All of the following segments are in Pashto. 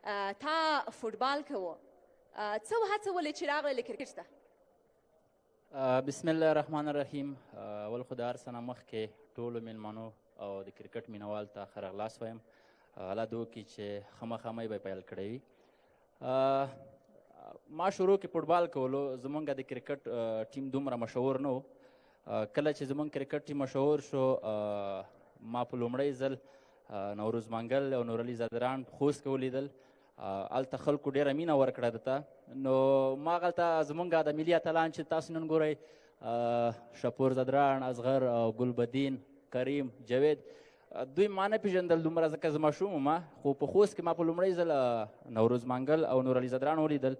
تا فوټبال کوو، څه وهڅولې چې راغلې کرکټ ته؟ بسم الله الرحمن الرحیم. اول خو د هر څه نه مخکې ټولو میلمنو او د کرکټ مینوال ته ښه راغلاست وایم. الله دې وکړي چې ښه ماښامی به پیل کړی وي. ما شروع کې فوټبال کولو، زمونږ د کرکټ ټیم دومره مشهور نه و. کله چې زمونږ کرکټ ټیم مشهور شو، ما په لومړی ځل نوروز منګل او نورعلي ځدراڼ خوست کې ولیدل. هلته خلکو ډېره مینه ورکړه ده ته. نو ما هغلته زمونږ د ملي اتلان چې تاسو نن ګورئ، شپور ځدراڼ، اصغر او ګلبدین، کریم، جاوید، دوی ما نه پېژندل دومره ځکه زه ماشوم وم، خو په خوست کې ما په لومړی ځل نوروز منګل او نورعلي ځدراڼ ولیدل.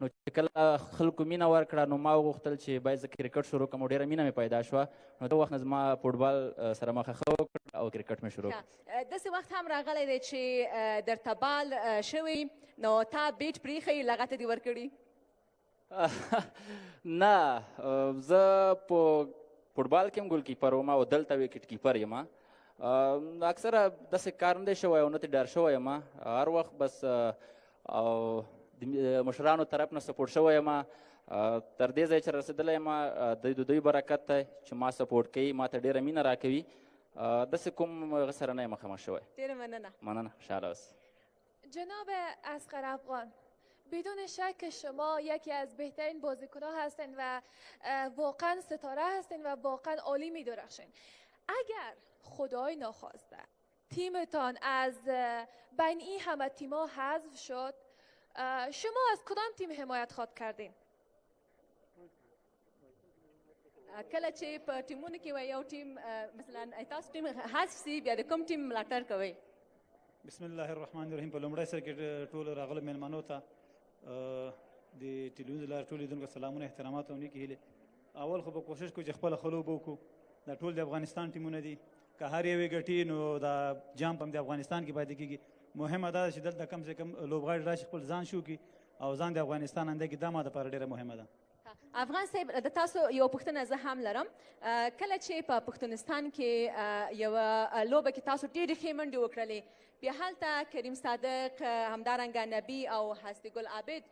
نو چې کله خلکو مینه ورکړه، نو ما وغوښتل چې باید زه کرکټ شروع کړم او ډېره مینه مې پیدا شوه. نو د وخت نه زما فوټبال سره مخه ښه وکړه او کرکټ مې شروع کړ. داسې وخت هم راغلی دی چې درته بال شوی، نو تا بیټ پرېښی، لغته دې ورکړي؟ نه، زه په فوټبال کې هم ګول کیپر وم او دلته ویکټ کیپر یم. اکثره داسې کار نه دی شوی او نه ترې ډار شوی یم. هر وخت بس او د مشرانو طرف نه سپورټ شوی یم، تر دې ځایه چې رسېدلی یم، د دوی برکت دی چې ما سپورټ کوي، ما ته ډېره مینه راکوي. داسې کوم هغه سره نه یم مخامخ شوی. ډېره مننه. مننه، خوشحاله اوسئ. جناب اصغر افغان، بدون شک شما یکی از بهترین بازیکنها هستین و واقعا ستاره هستین و واقعا عالی میدرخشین. اگر خدای ناخواسته تیمتان از بین این همه تیم‌ها حذف شد، شما از کدام تیم حمایت خواد کردین؟ کله چې په ټیمونو کې وای یو ټیم، مثلا تاسو ټیم حذف سي، بیا د کوم ټیم ملاتړ کوئ؟ بسم الله الرحمن الرحیم. په لومړی سر کې ټولو راغلو میلمنو ته د ټلویزیون له لارې ټولو لیدونکو سلامونه، احترامات او نیکې هیلې. اول خو به کوشش کوو چې خپله ښه لوبه وکړو. دا ټول د افغانستان ټیمونه دي، که هر یو یې ګټي نو دا جام په هم د افغانستان کې پاتې کېږي. مهمه دا ده چې دلته کم سه کم لوبغاړي راشي، خپل ځان شو کړي او ځان د افغانستان انده کې، دا ما دپاره ډېره مهمه ده. افغان صاحب، د تاسو یو پوښتنه زه هم لرم. کله چې په پښتونستان کې یوه لوبه کې تاسو ډېرې ښې منډې وکړلې، بیا هلته کریم صادق، همدارنګه نبي او هستي ګل عابد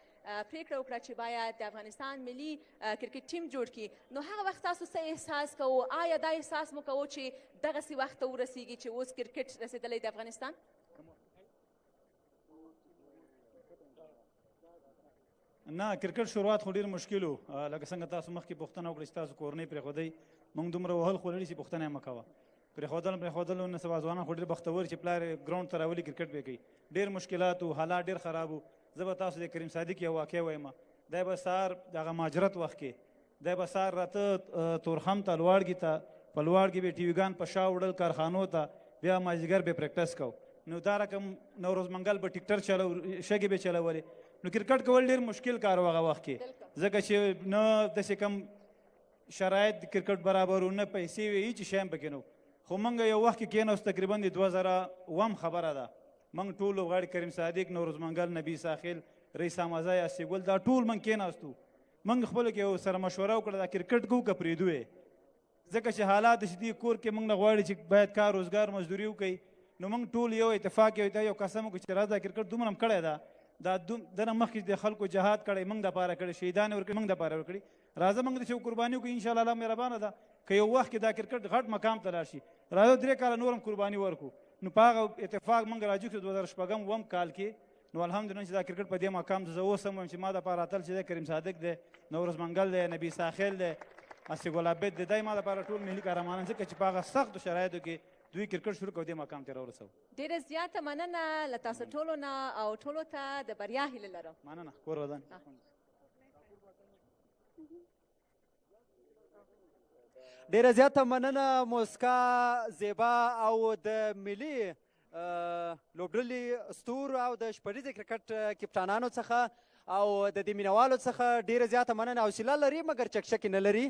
پرېکړه وکړه چې باید د افغانستان ملي کرکټ ټیم جوړ کړي، نو هغه وخت تاسو څه احساس کوو؟ آیا دا احساس مو کوو چې دغسې وخت ته ورسیږي چې اوس کرکټ رسېدلی د افغانستان؟ نه، کرکټ شروعات خو ډېر مشکل و. لکه څنګه تاسو مخکې پوښتنه وکړه چې تاسو کورنۍ پرېښودئ، موږ دومره وهل خوړلي چې پوښتنه یې مه کوه. پرېښودل نو سبا ځوانان خو ډېر بختور چې پلار یې ګراوند ته راولي کرکټ به کوي. ډېر مشکلات وو، حالات ډېر خراب وو. زه به تاسو د کریم صادق یو واقعه وایم. دی به سهار دغه مهاجرت وخت کې دی به سهار راته تورخم ته، لواړګي ته، په لواړګي به ټي ویګان په شا وړل کارخانو ته، بیا مازدیګر به پریکټس کو. نو دا رقم نوروز منګل به ټریکټر چلو، شګې به چلولې. نو کرکټ کول ډېر مشکل کار و هغه وخت کې، ځکه چې نه داسې کم شرایط کرکټ برابر و، نه پیسې وې، هېڅ شی هم پکې نه و. خو موږ یو وخت کې کېناستو، تقریبا د 2007 خبره ده، موږ ټول لوبغاړي کریم صادق، نوروز منګل، نبي ساخیل، رئیس احمدزی، اسي ګل، دا ټول موږ کېناستو. موږ خپلو کې یو سره مشوره وکړه دا کرکټ کوو که پرېږدو یې، ځکه چې حالات داسې دي کور کې موږ نه غواړي چې باید کار روزګار مزدوري وکړي. نو موږ ټول یو اتفاق یو دا یو قسم وکړو چې راځه دا کرکټ دومره هم کړی ده، دا دنه مخکې د خلکو جهاد کړی، موږ دپاره کړی، شهیدان یې ورکړي، موږ دپاره ورکړي، راځه موږ داسې یو قرباني وکړو، انشاءالله الله مهربانه ده که یو وخت کې دا کرکټ غټ مقام ته لاړ شي، راځه 3 کاله نور هم قرباني ورکړو. نو په هغه اتفاق موږ راجوړ شو 2006 اووم کال کې. نو الحمدلله چې دا کرکټ په دې مقام ته زه اوس هم وایم چې ما دپاره اتل چې دی کریم صادق دی، نوروز منګل دی، نبي ساخیل دی، اسي ګل عابد دی، دی ما دپاره ټول ملي قهرمانان، ځکه چې په هغه سختو شرایطو کې دوی کرکټ شروع کړ او دې مقام ته راورسوو. ډېره زیاته مننه له تاسو ټولو نه او ټولو ته د بریا هیله لرم. مننه، کور ودان. ډېره زیاته مننه موسکا زیبا او د ملي لوبډلې ستورو او د شپږیزې کرکټ کپټانانو څخه او د دې مینوالو څخه ډېره زیاته مننه. حوصله لري مګر چکچکې نه لري،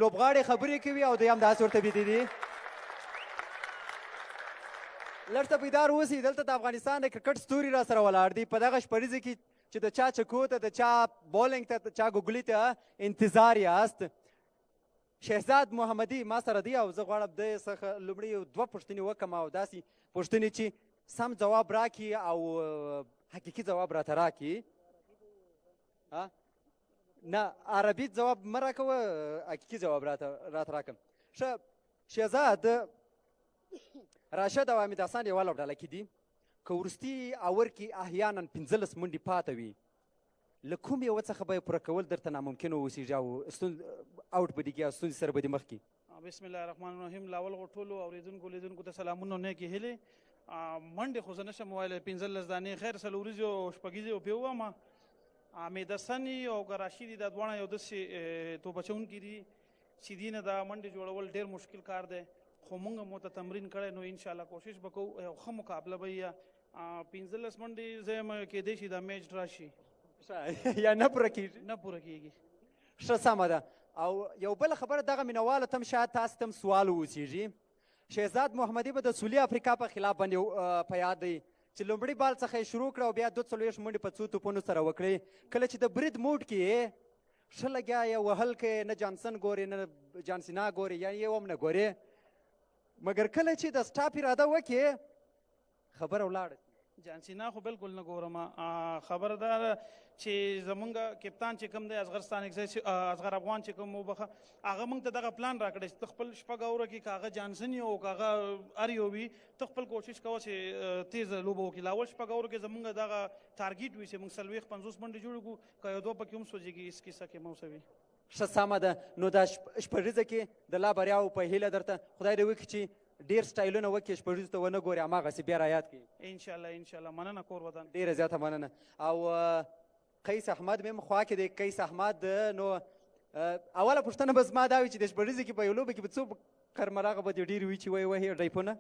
لوبغاړي خبرې کوي او دوی همداسې ورته بیده دي. لږ څه بیدار اوسئ، دلته د افغانستان د کرکټ ستوري را سره ولاړ دي. په دغه شپږیزه کې چې د چا چکو ته، د چا بولینګ ته، د چا ګوګلي ته انتظار یاست. شهزاد محمدي ما سره دی او زه غواړم د څخه لومړی یو دوه پوښتنې وکړم او داسې پوښتنې چې سم ځواب راکړي او حقیقي ځواب راته راکړي. نه، عربي ځواب مه راکوه، حقیقي ځواب راته راکړه. ښه شهزاد، راشد او حمید حسن یوه لوبډله کې دي. که وروستي اور کې احیانا 15 منډې پاته وي، له کوم یوه څخه به یې پوره کول درته ناممکن واوسېږي او اوټ به دي کړي او ستونزې سره به دې مخ کړي؟ بسم الله الرحمن الرحیم. لاول خو ټولو اورېدونکو لیدونکو ته سلامونه، نیکې هیلې. منډې خو زه نشم ویلی، 15 دانې خیر څلوریزې او شپږیزې او پرې ووایم. حمید حسن او که راشد، دا دواړه یو داسې توپ اچوونکي دي چې دې نه دا منډې جوړول ډېر مشکل کار دی، خو مونږ مو ته تمرین کړی، نو انشاءالله کوشش به کوو یو ښه مقابله به یې. 15 منډې زه یم کېدای شي دا میچ ډرا شي یا نه پوره کېږي. نه پوره کېږي. ښه سمه ده. او یو بله خبره، دغه مینهوالو ته هم شاید تاسو ته هم سوال واوسېږي. شهزاد محمدي به د سویلي افریقا په خلاف باندې په یاد دی چې لومړي بال څخه یې شروع کړه او بیا 42 منډې په څو توپونو سره وکړې. کله چې د برید موډ کې یې ښه لګیا یې وهل کوې، نه جانسن ګورې نه جانسینا ګورې، یعنې یو هم نه ګورې، مګر کله چې د سټاپ اراده وکړې خبره ولاړه. جانسینا خو بالکل نه ګورم. خبره دا ده چې زمونږ کپتان چې کوم دی اصغر ستانکزی، اصغر افغان چې کوم، وبخښه، هغه مونږ ته دغه پلان راکړی چې ته خپل شپږ اوره کې که هغه جانسن یو او که هغه هر یو وي، ته خپل کوشش کوه چې تیزه لوبه وکړي. لاول شپږ اوره کې زمونږ دغه ټارګیټ وي چې مونږ 40 50 منډې جوړې کړو، که یو دوه پکې هم سوځېږي هېڅ کیسه کې مه اوسوي. ښه سمه ده. نو دا شپږیزه کې د لا بریاوو په هیله درته، خدای دې وکړي چې ډېر سټایلونه وکړي، شپږیزو ته ونه ګورې، هماغسې بیا را یاد کړي. انشاءالله انشاءالله. مننه، کور ودان. ډېره زیاته مننه. او قیس احمد مې هم خوا کې دی. قیس احمد، نو اوله پوښتنه به زما دا وي چې د شپږیزې کې په یو لوبه کې به څو کرمراغه به دې ډېر وي چې ویې وهې ډایپونه؟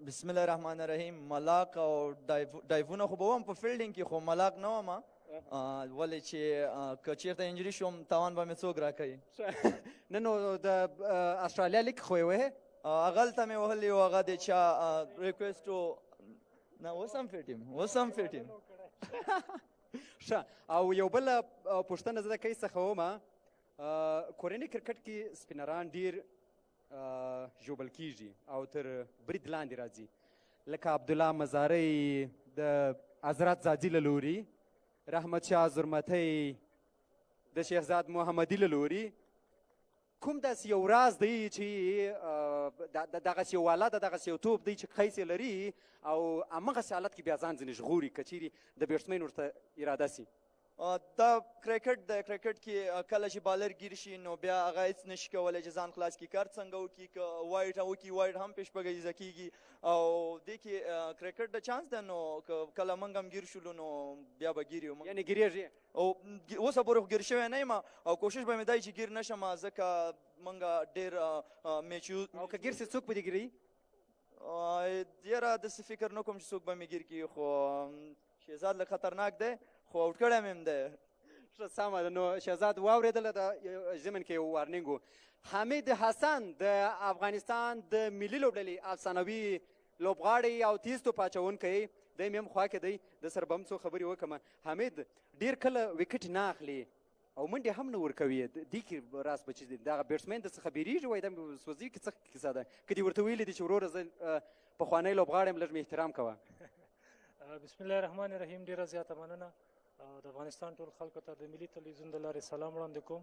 بسم الله الرحمن الرحیم. ملاق او ډایفونه خو به وم په فیلډینګ کې، خو ملاق نه وم، ولې چې که چېرته انجري شوم تاوان به مې څوک راکوي. نه نو د اسټرالیا لیګ خو یې وهې؟ هغلته مې وهلی و، هغه د چا ریکویسټ و. نه، اوس هم فټ یم، اوس هم فټ یم. ښه. او یو بله پوښتنه زه د قیس څخه وم، کورني کرکټ کې سپینران ډېر ژوبل کیږي او تر برید لاندې راځي، لکه عبدالله مزاری د حضرت ځاځي له لوري، رحمت شاه زرمتی د شهزاد محمدي له لوري، کوم داسې یو راز دی چې دغسې یو حالت، دغسې یو توپ دی چې قیس یې لري او همغسې حالت کې بیا ځان ځینې ژغوري که چیرې د بیټسمین ورته اراده سي؟ دا کرکټ دی، کرکټ کې کله چې بالر ګیر شي نو بیا هغه هېڅ نشي کولی چې ځان خلاص کړي. کار څنګه وکړي؟ که وایټ وکړي وایټ هم پې شپږیزه کېږي، او دې کې کرکټ د چانس دی، نو که کله موږ هم ګیر شولو نو بیا به ګیر یو. یعنې ګیرېږي؟ او اوسه پورې خو ګیر شوی نه یم، او کوشش به مې دی چې ګیر نه شم، ځکه موږ ډېر میچ او که ګیر شي څوک به دې ګیروي؟ یاره داسې فکر نه کوم چې څوک به مې ګیر کړي، خو شهزاد لږ خطرناک دی، خو اوټ کړی مې هم دی. ښه سمه ده. نو شهزاد واورېدله، د ضمن کې یو وارنینګ و. حمید حسن د افغانستان د ملي لوبډلې افسانوي لوبغاړی او تیز توپ اچوونکی دی، مې هم خوا کې دی، د سره به هم څو خبرې وکړم. حمید ډېر کله ویکټ نه اخلي او منډې هم نه ورکوي، دې کې راز به چې دغه بیټسمین د څخه بیریږي، وایي دا سوځي کې څه کیسه ده؟ که دې ورته ویلي دي چې وروره زه پخوانی لوبغاړی یم، لږ مې احترام کوه. بسم الله الرحمن الرحیم. ډېره زیاته مننه. د افغانستان ټول خلکو ته د ملي تلویزیون د لارې سلام وړاندې کوم.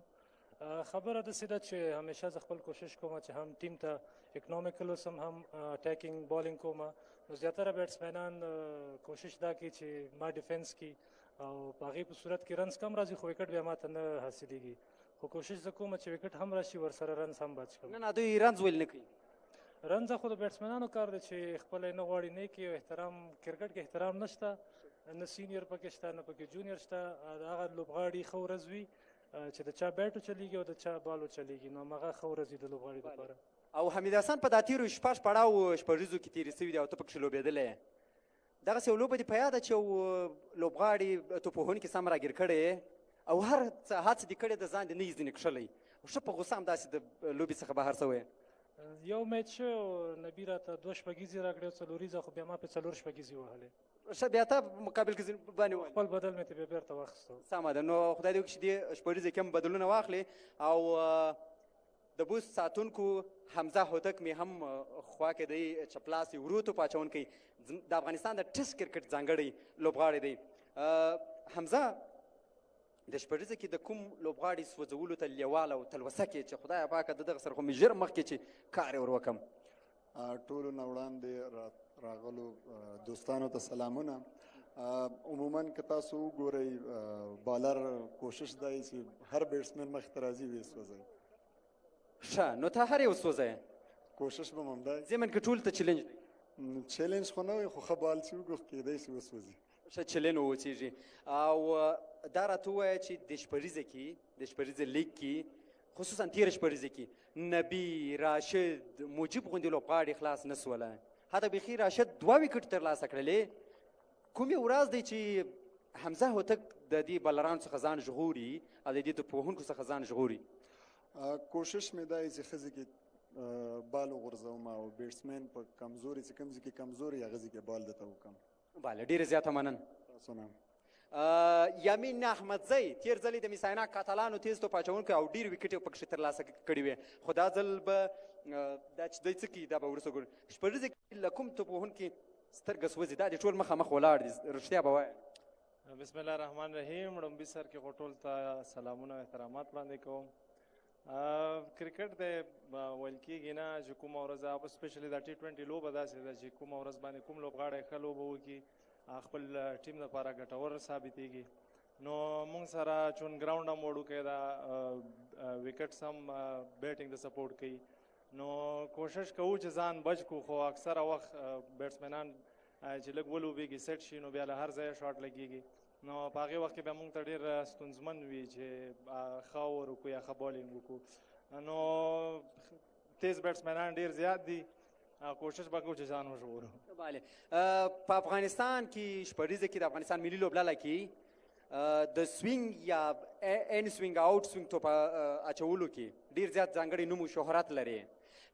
خبره داسې ده چې همیشه زه خپل کوشش کوم چې هم ټیم ته اکنامیکل اوسم، هم اټیکینګ بالینګ کوم. نو زیاتره بیټسمنان کوشش دا کوي چې ما ډیفنس کړي، او په هغې په صورت کې رنز کم راځي، خو ویکټ بیا ماته نه حاصلېږي. خو کوشش زه کوم چې ویکټ هم راشي ورسره رنز هم بچ کړم. نه نه، دوی رنز ولې نه کوي؟ رنز خو د بیټسمنانو کار دی چې خپله یې نه غواړي نه کوي. احترام کرکټ کې احترام نشته، نه سینیر پکې شته نه پکې جونیر شته. هغه لوبغاړي ښه ورځ وي چې د چا بیټ وچلېږي او د چا بال وچلېږي، نو هماغه ښه ورځ وي د لوبغاړي دپاره. او حمید حسن په دا تېرو شپږ پړاو شپږیزو کې تېرې سوي دي او ته پکښې لوبېدلی یې، دغسې یو لوبه دې په یاده چې یو لوبغاړي توپوهونکي سم راګیر کړی او هر څه هڅه دې کړې ده، ځان دې نه یې ځینې کښلی، ښه په غوسه همداسې د لوبې څخه بهر سوی؟ یو میچ شوی و، نبي راته دوه شپږیزې راکړې او څلوریزه، خو بیا ما پې څلور شپږیزې وهلې. ښه، بیا تا مقابل کې ځینې باندې وهلې؟ خپل بدل مې ترې بیا بېرته واخیستو. سمه ده. نو خدای دې وکړي چې دې شپږیزې کې هم بدلونه واخلې. او د بوست ساتونکو حمزه هوتک مې هم خوا کې دی، چپلاس ورو توپ اچونکی، د افغانستان د ټیسټ کرکټ ځانګړی لوبغاړی دی. حمزه، د شپږیزه کې د کوم لوبغاړي سوځولو ته لیواله او تلوسه کې چې خدای پاکه د دغه سره خو مې ژر مخکې چې کار یې ور وکړم؟ ټولو نه وړاندې راغلو دوستانو ته سلامونه. عموما که تاسو وګورئ، بالر کوشش دی چې هر بیټسمن مخې ته راځي ویې سوځوي. ښه، نو ته هر یو سوځوې؟ کوشش به مې همدا. ضمن که ټول ته چلنج دی؟ چلنج خو نه وي، خو ښه بال چې وګورو کېدای شي وسوځي. ښه چلن ووسېږي. او دا راته ووایه چې د شپږیزه کې، د شپږیزه لیګ کې، خصوصا تېره شپږیزه کې نبي، راشد، مجیب غوندې لوبغاړي خلاص نه سوله، حتی بیخي راشد 2 ویکټ ترلاسه کړلې. کوم یو راز دی چې حمزه هوتک د دې بالرانو څخه ځان ژغوري او د دې توپوهونکو څخه ځان ژغوري؟ کوشش مې دا دی چې ښځې کې بال وغورځوم او بیټسمن په کمزوري چې کوم ځای کې کمزوري هغه ځای کې بال درته وکړم. بله، ډېره زیاته مننه. تاسو نه. یامین احمدزی تېر ځل یې د میساینا کاتالانو تېز توپ اچوونکی او ډېر ویکټ یې پکښې ترلاسه کړې وې، خو دا ځل به دا چې دی څه کوي دا به وروسته ګورو. شپږیزه کې له کوم توپ وهونکي سترګه سوځي؟ دا دې ټول مخامخ ولاړ دي، رښتیا به وایې. بسم الله الرحمن الرحیم. ړومبي سر کې خو ټول ته سلامونه او احترامات وړاندې کوم. کرکټ دی، ویل کېږي نه چې کومه ورځ، سپیشلي دا ټي 20 لوبه داسې ده چې کومه ورځ باندې کوم لوبغاړی ښه لوبه وکړي خپل ټیم لپاره ګټور ثابتېږي. نو موږ سره چون ګراوند هم وړوکی ده، ویکټس هم بیټینګ د سپورټ کوي، نو کوشش کوو چې ځان بچ کړو، خو اکثره وخت بیټسمنان چې لږ ولوبېږي سیټ شي نو بیا له هر ځایه شاټ لګېږي، نو په هغې وخت کې بیا موږ ته ډېر ستونزمن وي چې ښه اور وکړو یا ښه بالینګ وکړو. نو تیز بیټسمنان ډېر زیات دي، کوشش به کوو چې ځان وژغورو. بله، په افغانستان کې شپږیزه کې د افغانستان ملي لوبډله کې د سوینګ یا ان سوینګ آوټ سوینګ توپ اچولو کې ډېر زیات ځانګړی نوم او شهرت لري.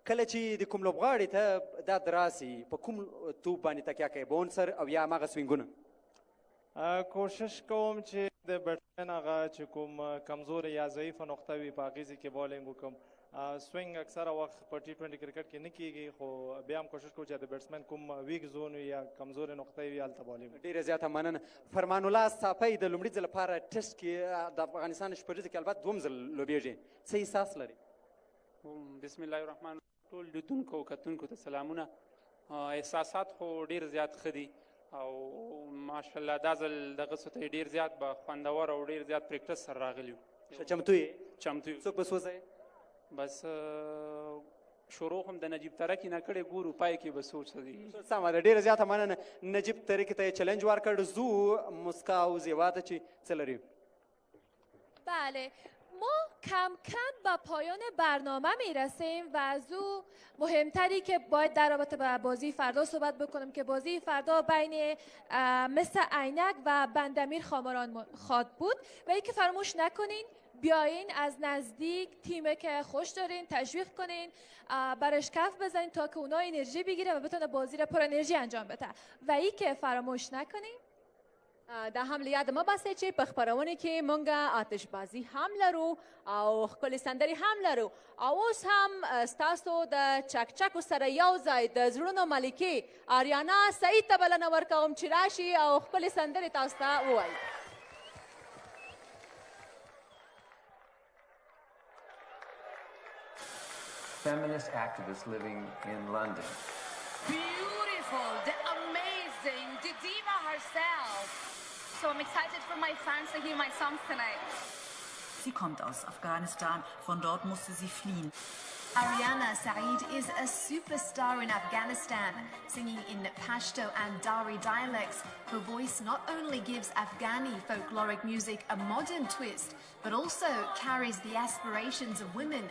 کله چې د کوم لوبغاړي ته دا دراسي، په کوم توپ باندې تکیه کوي، باونسر او یا هماغه سوینګونه؟ کوشش کوم چې د بیټسمن هغه چې کوم کمزورې یا ضعیفه نقطه وي په هغې ځای کې بالینګ وکړم. سوینګ اکثره وخت په ټي 20 کرکټ کې نه کیږي، خو بیا هم کوشش کوو چې د بیټسمن کوم ویک زون وي یا کمزورې نقطه وي هلته بالینګ. ډېره زیاته مننه. فرمان الله صافی د لومړي ځل لپاره ټیسټ کې د افغانستان شپږیزه کې البته دوم ځل لوبېږي، څه احساس لري؟ بسم الله الرحمن. ټول لیدونکو او کتونکو ته سلامونه. احساسات خو ډېر زیات ښه دي او ماشاءالله دا ځل دغه څه ته ډېر زیات به خوندور او ډېر زیات پریکټس سره راغلي یو. ښه، چمتو یې؟ چمتو یو. څوک به سوځوې؟ بس شروع هم د نجیب ترکی نه کړې، ګورو پای کې به څوک سوځي. سمه ده، ډېره زیاته مننه. نجیب ترکی ته یې چلنج ورکړ. ځو مسکا او زیوا ته چې څه لري. بله، ما کم کم به پایان برنامه میرسیم و از او مهمتری که باید در رابطه با بازی فردا صحبت بکنم که بازی فردا بین مس عینک و بندامیر خاماران خواد بود و اینکه فراموش نکنین بیاین از نزدیک تیم که خوش دارین تشویق کنین، برش کف بزنین تا که اونا انرژی بگیره و بتونه بازی را پر انرژی انجام بده و ای که فراموش نکنین. دا هم له یاده مه باسئ چې په خپرونې کې مونږ آتشبازي هم لرو او ښکلې سندرې هم لرو، او اوس هم ستاسو د چکچکو سره یو ځای د زړونو ملکې آریانا سعید ته بلنه ورکوم چې راشي او ښکلې سندرې تاسو ته ووایي. Feminist activist living in London. Beautiful, the amazing, the diva herself. So I'm excited for my fans to hear my songs tonight. Sie kommt aus Afghanistan, von dort musste sie fliehen. Ariana Saeed is a superstar in Afghanistan, singing in Pashto and Dari dialects. Her voice not only gives Afghani folkloric music a modern twist, but also carries the aspirations of women.